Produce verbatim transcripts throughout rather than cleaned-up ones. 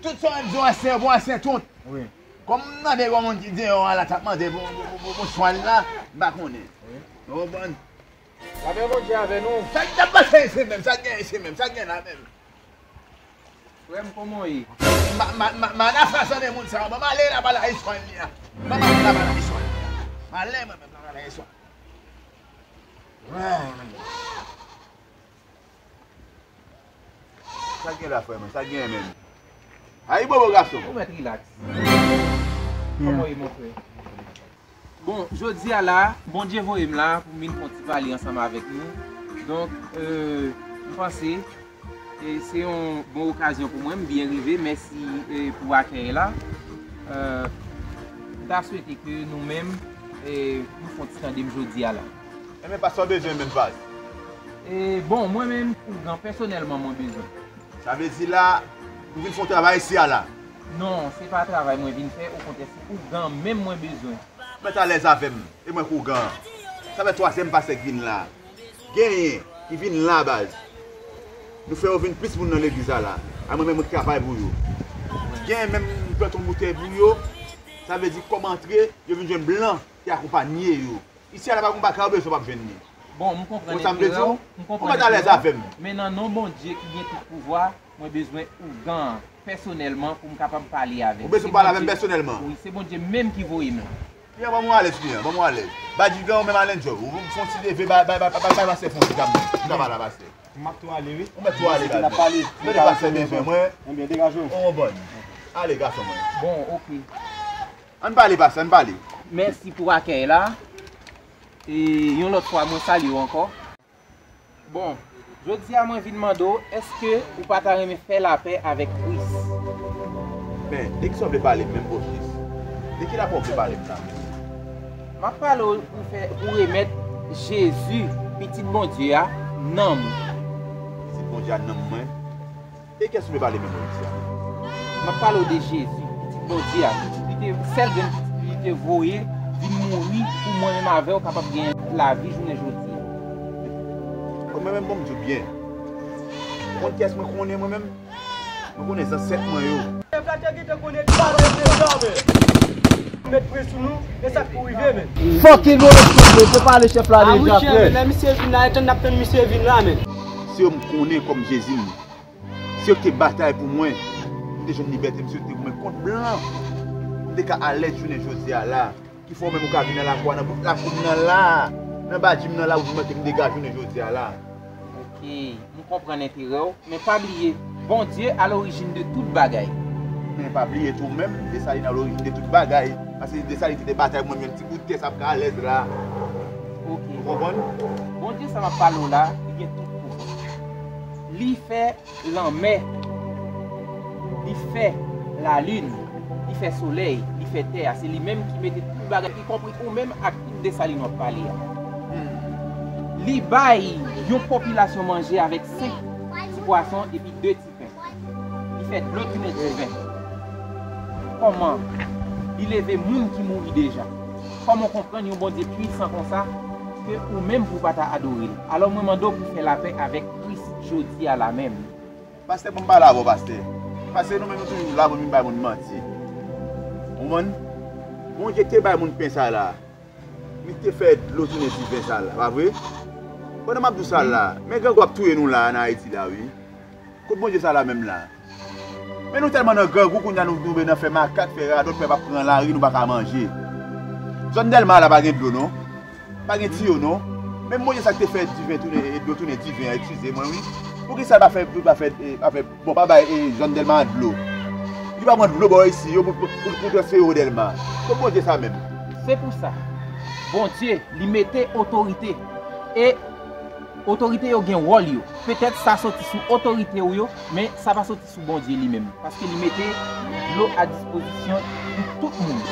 Tout sa w ap di w ansyen, bon ansyen tout. Wi. Kòm m tande yon moun ki deyò a la t ap mande pou, pou, pou, pou, pou swen la, m pa konnen. Wi. Ou konprann? Lapè Bondye avè nou. Sa k t ap pase isi menm? Sa k gen isi menm? Sa k gen la menm? Frè m, kòman w ye? Ma, ma, ma, ma, nan fas ane moun sa yo. Ban m ale la, pa la swen li a. Ban m ale la, pa la swen li a. M ale mwen menm la, pa la swen. Sa gen la, frè mwen? Sa gen menm? Ayibobo, gason. Ou mèt rilaks. Kòman w ye, mon frè? Bon, jodi a la, Bondye voye m la pou m vin fè yon ti pale ansanm avèk nou. Donk, euh, m panse, e, se yon bon okazyon pou mwen, m byen rive. Mèsi, e, pou akèy la. Euh, m ta swete ke nou menm, e, nou fè yon ti tande m jodi a la. Enben, pastè, w bezwen menm baz? E, bon, mwen menm, ougan, pèsonèlman, mwen bezwen. Sa vle di la, ou vin fè yon travay isi a la? Non, se pa travay mwen vin fè, okontrè, se ougan menm mwen bezwen. Mèt alèz avè m, e mwen k ougan. Sa fè twazyèm pastè k vin la. Genyen ki vin la, baz. Nou fè yo vin plis moun nan legliz la la. A mwen menm, mwen k travay pou yo. Genyen menm m plante yon boutèy pou yo. Sa vle di, kòm antre, yo vin jwenn blan ki akonpanye yo. Isi a la pa gon bagay ou bezwen w p ap jwenn li. Bon, m konprann enterè w, m konprann enterè w, men nan non Bondye ki gen tout pouvwa, mwen bezwen ougan an pèsonèlman pou m kapab pale avè l. Ou bezwen pale avè m pèsonèlman? Wi, se Bondye menm ki voye m la. Byen, ban m alèz, byen, ban m alèz. Badji, gen ou menm, Alan Job, ou fè yon ti leve, bay, bay, bay, bay, bay pastè fè yon ti gade, m ka pale a pastè. M ap tou ale, wi. Ou mèt tou ale, gade. N ap pale. Mwen te pastè bezwen mwen. Ebyen, degaje w. On bon. Ale, gason mwen. Bon, oke. Ann pale, pastè, ann pale. Mèsi pou akèy la. E yon lòt fwa, mwen salye w ankò. Bon, jodi a mwen vin mande w, èske ou pa ta renmen fè lapè avèk Kris? Men, de kisa w vle pale m menm, ofis? De ki lapè w vle pale m la? M ap pale w pou fè, pou remèt Jezi, Pitit Bondye a, nanm ou. Pitit Bondye a, nanm mwen? E kiyès ou vle pale menm, Moyiz la? M ap pale w de Jezi, Pitit Bondye a, Pitit li te, sèl grenn Pitit li te voye vin mouri pou mwen menm avè w kapab gen lavi jounen jodi a. Bon, mwen menm, bon, m di w byen. Ou konn kiyès mwen konnen mwen menm? Mwen konnen zansèt mwen yo. Chèf la te gentan konnen tout bagay deja, men. Met pre sou nou, e sa k pou rive, men. Fucking Moyiz, se pale chèf la deja, frè. Lè misye vin la, e tann n ap tann misye vin la, men. Se yo m konnen kòm Jezi m. Se yo ki te batay pou mwen, m te jwenn libète, m sot te goumen kont blan. M te ka alèz jounen jodi a la. Ki fè w menm ou ka vin nan lakou a, nan bout lakou m nan la, nan badji m nan la, ou di mwen ke m degaje jounen jodi a la. Oke, m konprann enterè w, men pa bliye, Bondye a lorijin de tout bagay. Men pa bliye tou menm, Desalin a lorijin de tout bagay. Paske Desalin ki te batay pou mwen jwenn ti bout tè sa m ka alèz la. Oke. Ou konprann? Bondye sa m ap pale w la, li gen tout pouvwa. Li fè lanmè, li fè lalin, li fè solèy, li fè tè a. Se li menm ki mete tout bagay, ikonpri ou menm ak tout Desalin w ap pale a. Hmm. Li bay yon popilasyon manje avèk senk ti pwason epi de ti pen. Li fè dlo tounen diven. Kòman? Li leve moun ki mouri deja. Kòman w konprann yon Bondye pwisan konsa ke ou menm pou w pa ta adore l? Alò, mwen mande w pou w fè lapè avèk Kris jodi a la menm. Pastè, ban m pale avè w, pastè. Pastè, nou menm nou toujou la pou nou vin bay moun manti. Ou konprann? Bondye te bay moun pen sa la. Li te fè dlo tounen diven sa la, pa vre? Pandan m ap di w sa la, men grangou ap touye nou la, nan Ayiti la, wi. Kot Bondye sa la menm la? Men nou tèlman nan grangou kounye a nou tonbe nan fè makak, fè radòt, pèp ap pran lari, nou pa ka manje. Zòn Dèlma la pa gen dlo non. Pa gen tiyo non. Menm Bondye sa ki te fè diven tounen, e dlo tounen diven an, eskize mwen wi. Poukisa l pa fè, pa fè, e, pa fè, bon, pa bay, e, zòn Dèlma dlo? Li pa pran dlo bò isi yo pou, pou, pou, pou transfere yo Dèlma. Kot Bondye sa menm? Se pou sa, Bondye, li mete otorite. E otorite yo gen wòl yo. Petèt sa soti sou otorite w yo, men sa pa soti sou Bondye li menm. Paske li mete dlo a dispozisyon pou tout moun.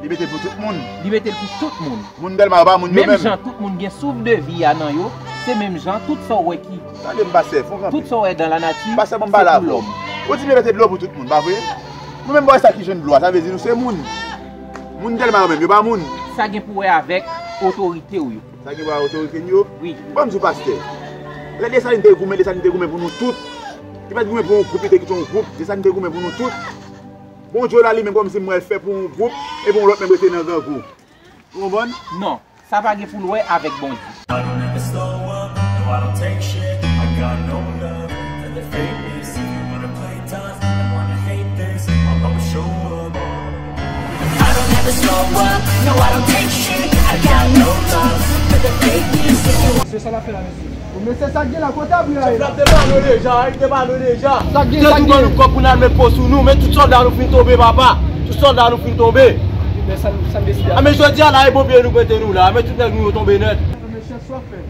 Li mete l pou tout moun? Li mete l pou tout moun. Moun Dèlma yo pa moun yo menm? Menm jan tout moun gen souf de vi a nan yo, se menm jan tout sa w wè ki, tande m, pastè, fon kanpe. Tout sa w wè dan lanati, se pou lòm. Pastè, ban m pale avè w. Ou di m yo mete dlo pou tout moun, pa vre? Nou menm bò sa ki jwenn dlo a, sa vle di nou se moun. Moun Dèlma yo menm, yo pa moun. Sa gen pou wè avèk otorite w yo. Sa gen pou wè avèk otorite n yo? Wi. Ban m di w, pastè. Lè Desalin te goumen, Desalin te goumen pou nou tout. Li pa t goumen pou yon gwoup, li te kite yon gwoup. Se sa n te goumen pou nou tout. Bondye la li menm kòmsi m wè l fè pou yon gwoup, epi yon lòt menm rete nan grangou. Ou konprann? Non, sa pa gen pou l wè avèk Bondye. I don't ever slow up, no, I don't take shit. I got no love for the fakeness. If you wanna play tough and wanna hate this, I'll always show up. I don't ever slow up, no, I don't take shit. I got no love for the fakeness. If you Se sa l ap fè la, mesye. Mesye, sa k gen la, kote Abri a ye la? Chèf la te pale w deja, li te pale w deja. Sa k gen, sa k gen? Te tou ban nou kòb pou n al met po sou nou, men tout sòlda nou fin tonbe, papa. Tout sòlda nou fin tonbe. Men sa, sa n deside a? A, men jodi a la, e bon pye nou prete nou la, men tout nèg nou yo tonbe nèt. Men chèf, sa w ap fè?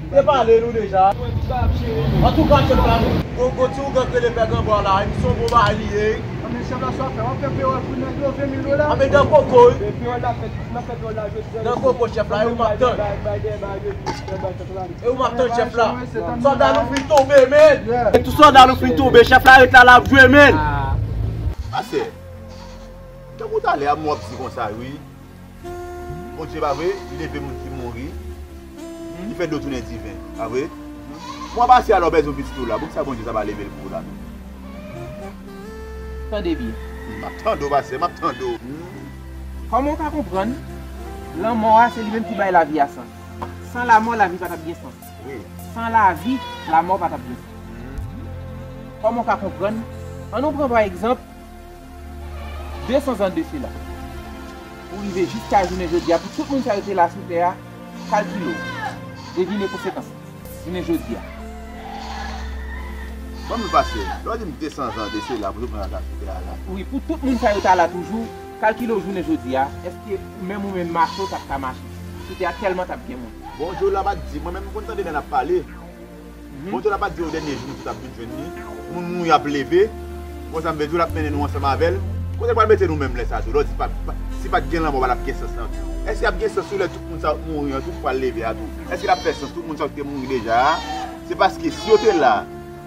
Te pale nou deja. Antouka, chèf la, gon, gon ti ougan k rele Pè Granbwa la, li se yon bon bagay li ye. Anben, chèf la, sa w ap fè? W ap fè peyòl pou nèg yo, ven mil dola? Anben, dan koko wi. Peyòl la fèt, n ap fè peyòl la jodi a. Dan koko, chèf la, e ou m ap tann. E ou m ap tann, chèf la. Sòlda nou fin tonbe, men. E tout sòlda nou fin tonbe, chèf la ret la, l ap jwe, men. Pastè, tankou talè a m w ap di konsa wi. Bondye pa vre, li leve moun ki mouri. Li fè dlo tounen diven, pa vre? Mwen pase alò bèzwen pitit ou la, poukisa Bondye sa pa leve l pou ou la menm? Tande byen. M ap tande w pastè, m ap tande w. Kòman w ka konprann lanmò a se li menm ki bay lavi a sans? San lanmò, lavi pa t ap gen sans. San lavi, lanmò pa t ap gen sans. Kòman w ka konprann? Ann nou pran pa egzanp, de san zan de sila, pou rive jiska jounen jodi a, pou tout moun sa yo te la sou tè a, kalkile w, devine konsekans jounen jodi a. Ban m pastè, lè w di m de san zan de sila, pou tout moun sa yo ta sou tè a la. Wi, pou tout moun sa yo ta la toujou, kalkile w jounen jodi a, èske ou menm ou menm mache w t ap ka mache sou tè a tèlman t ap gen moun? Bondye w la pa t di, mwen menm m konn tande lè n ap pale. Bondye la pa t di yo dènye jou nou tout ap vin jwenn li? Moun mouri ap leve. Konsa m vle di w l ap mennen nou ansanm avè l. Kote l pral mete nou menm lè sa a tou? Lè w di pa, pa, si pa t gen lanmò pa t ap gen sans lan tou. Èske ap gen sans tou lè tout moun sa yo k mouri an tou k pral leve a tou? Èske l ap fè sans tout moun sa yo ki te mouri deja a? Se paske si yo te la,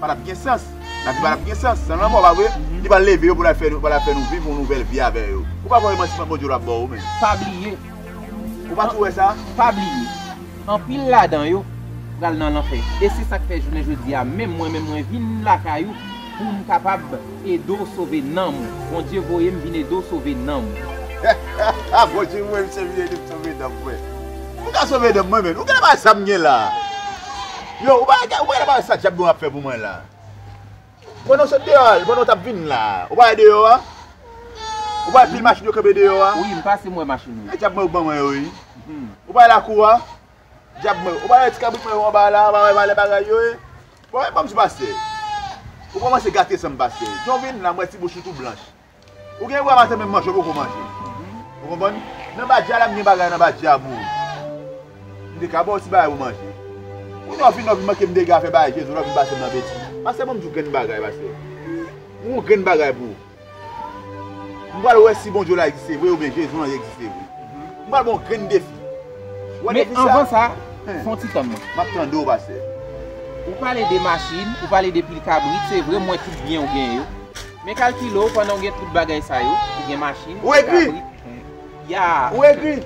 pa t ap gen sans. Lavi pa t ap gen sans. San lanmò pa vre? Li pral leve yo pou l al fè nou, pou l al fè nou viv yon nouvèl vi avè yo. Ou pa kwè emansipasyon Bondye w ap ba w menm? Pa bliye. Ou pa tou wè sa? Pa bliye. Anpil ladan yo pral nan lanfè. E se sa k fè jounen jodi a, menm mwen menm mwen vin lakay ou pou m kapab ede w sove nanm ou. Bondye voye m vin ede w sove nanm ou. Bondye voye m se vin ede m sove nanm mwen. Ou ka sove nanm mwen menm. Ou gade bagay sa m gen la. Yo, ou pa gade bagay sa dyab mwen ap fè pou mwen la. Pandan w sot deyò a, pandan w t ap vin la, ou pa wè deyò a? Ou pa wè pil machin yo kanpe deyò a? Wi, m pase m wè machin wi. E dyab mwen yo k ban mwen yo wi. Ou pa wè lakou a? Dyab mwen, ou pa wè ti kabrit mwen yo anba la, ou pa wè valè bagay yo ye? Bon, e ban m di w pastè. Ou kòmanse gate san m pastè. Jan w vin la, m wè ti bouch ou tou blanch. Ou gen bwa maten menm manje w poko manje. Ou konprann? Nan badja la m gen bagay nan badja pou ou. M te ka ba w ti bagay pou manje. Kounye a w vin, w vin manke m dega fè bagay Jezi, w vin pase m nan betiz. Pastè, ban m di w grenn bagay, pastè. M gon grenn bagay pou ou. M pral wè si Bondye w la egziste vre oubyen Jezi w lan egziste vre. M pral ba w grenn defi. Ou wè defi sa? Men anvan sa, fè yon ti tann mwen. M ap tande w, pastè. Ou pale de machin, ou pale de pil kabrit, se vre, m wè tout byen ou gen yo. Men kalkile w, pandan w gen tout bagay sa yo, ou gen machin, ou egri, kabrit. Ya. Ou egri.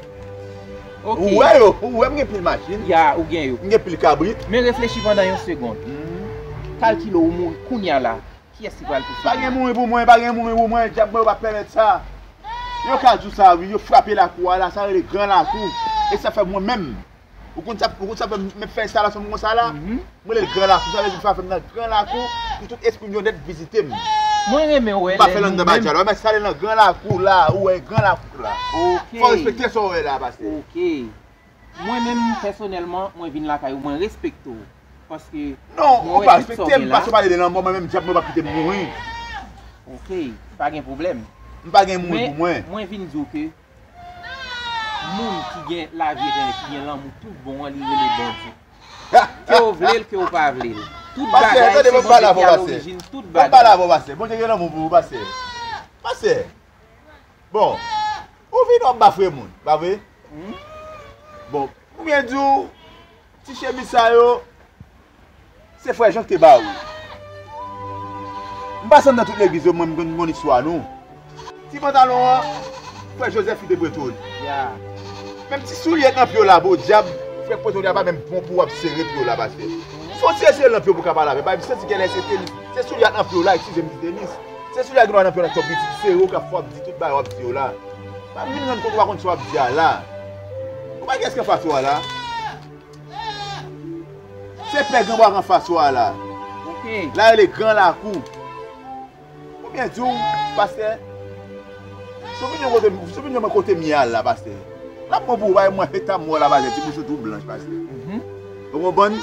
Ok. Ou wè yo, ou wè m gen pil machin. Ya, ou gen yo. M gen pil kabrit. Men reflechi pandan yon segonn. Kalkile w, ou mouri kounye a la. Kiyès ki pral pouse w? Pa gen mouri pou mwen, pa gen mouri pou mwen, dyab mwen yo p ap pèmèt sa. Yo ka di w sa wi, yo frape lakou a la, sa rele gran lakou. E sa fè mwen menm. Ou konn sa, ou konn sa fè m, m fè enstalasyon m konsa la? M rele l gran lakou, sa vle di m frape m nan gran lakou pou tout espri m yo nèt vizite m. Mwen renmen wè lè nou menm. M pa fè l anndan badja la, m enstale l nan gran lakou la, ou wè gran lakou la. Ok. Fò w respekte sa w wè la, pastè. Ok. Mwen menm pèsonèlman, mwen vin lakay ou, mwen respekte w. Paske mwen wè tout sa w gen la. Non, ou pa respekte m, paske w pale de lanmò, mwen menm dyab mwen p ap kite m mouri. Ok, pa gen pwoblèm. M pa gen mouri pou mwen. Men mwen vin di w ke moun ki gen lavi etènèl, ki gen lanmou tout bon an, li rele Bondye. Ke w vle l, ke w pa vle l. Tout bagay se Bondye ki a lorijin tout bagay. Pastè, tande, ban m pale avè w, pastè. Bondye gen lanmou pou ou, pastè. Pastè. Bon, ou vin w ap bafre moun, pa vre? Bon, pou byen di w, ti chemiz sa yo, se frè Jan ki te ba ou. M pase anndan tout legliz yo, mwen m konn istwa nou. Ti pantalon an, frè Jozèf ki te prete w li. Menm ti soulye k nan pye w la, podyab, frè k prete w li a pa menm bon pou w ap sere pye w la, pastè. Fò w tire sere nan pye w pou w ka pale avè m. Paske m santi genlè se Tenis. Se soulye a nan pye w la, eskize m di Tenis. Se soulye a gen dwa nan pye w la, twòp piti. Se ou k ap fè w ap di tout bagay w ap di yo la. Pa vin rann kont ou pa konn sa w ap di a la. Ou pa gen kiyès ki anfas ou a la. Se pè Granbwa k anfas ou a la. Ok. La rele Gran Lakou. Ou byen di w, pastè. Si w vin yon kote, si w vin yon kote m ye a la, pastè. L ap bon pou ou, bay mwen, eta m wè w la, pastè, ti bouch ou tou blanch, pastè. Mhm. Ou konprann?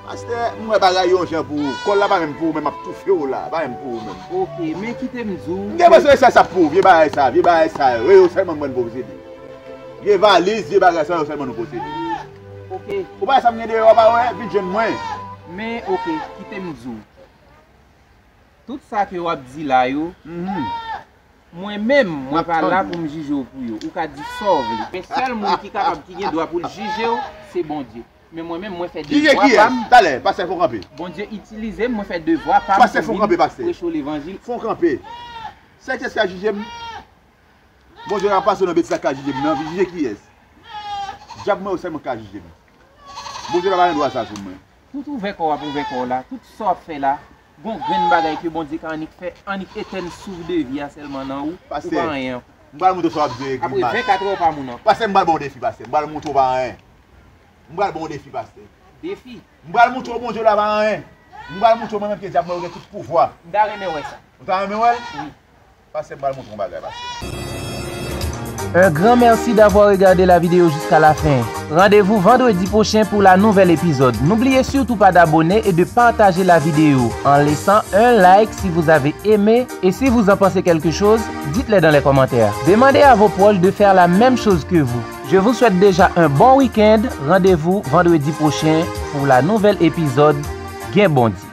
Pastè, m wè bagay yo yon jan pou ou. Kòl la pa menm pou ou menm, ap toufe w la, pa menm pou ou menm. Ok, men kite m di w. M gen enpresyon se sa pou ou, vye bagay sa, vye bagay sa yo, yo sèlman m konn posede. Vye valiz, vye bagay sa yo sèlman nou posede. Ok. Ou pa wè sa m gen deyò a, pa wè, vin jwenn mwen. Men, ok, kite m di w. Tout sa ke w ap di la yo, mhm, mwen menm, mwen pa la pou m jije w pou yo. Ou ka di sa w vle. Men sèl moun ki kapab, ki gen dwa pou l jije w, se Bondye. Men mwen menm, mwen fè devwa pa m. Talè, pastè, fò w kanpe. Bondye itilize m, mwen fè devwa pa m pou vin preche w levanjil. Fò w kanpe. Se kiyès ki ka jije m? Bondye ka pase nan betiz sa ka jije m nan, jije kiyès? Dyab mwen yo sèlman ka jije m. Bondye pa ba mwen dwa sa sou mwen. Tout ouvè kò w ap ouvè kò w la, tout sa w ap fè la, gon grenn bagay ke Bondye ka annik fè, annik etèn souf de vi a sèlman nan ou, ou pa anyen ankò. M pral montre w sa w ap di yo e grimas. Apre vennkat è w pa moun ankò. Pastè, m pral ba w defi, pastè. M pral montre w pa anyen. M pral ba w defi, pastè. Defi? M pral montre w Bondye la pa anyen. M pral montre w mwen menm ke dyab mwen yo gen tout pouvwa. M ta renmen wè sa. Ou ta renmen wè l? Wi. Pastè, m pral montre w yon bagay, pastè. Un grand merci d'avoir regardé la vidéo jusqu'à la fin. Rendez-vous vendredi prochain pour la nouvelle épisode. N'oubliez surtout pas d'abonner et de partager la vidéo en laissant un like si vous avez aimé et si vous en pensez quelque chose, dites-le dans les commentaires. Demandez à vos proches de faire la même chose que vous. Je vous souhaite déjà un bon week-end. Rendez-vous vendredi prochain pour la nouvelle épisode. Gen Bondye.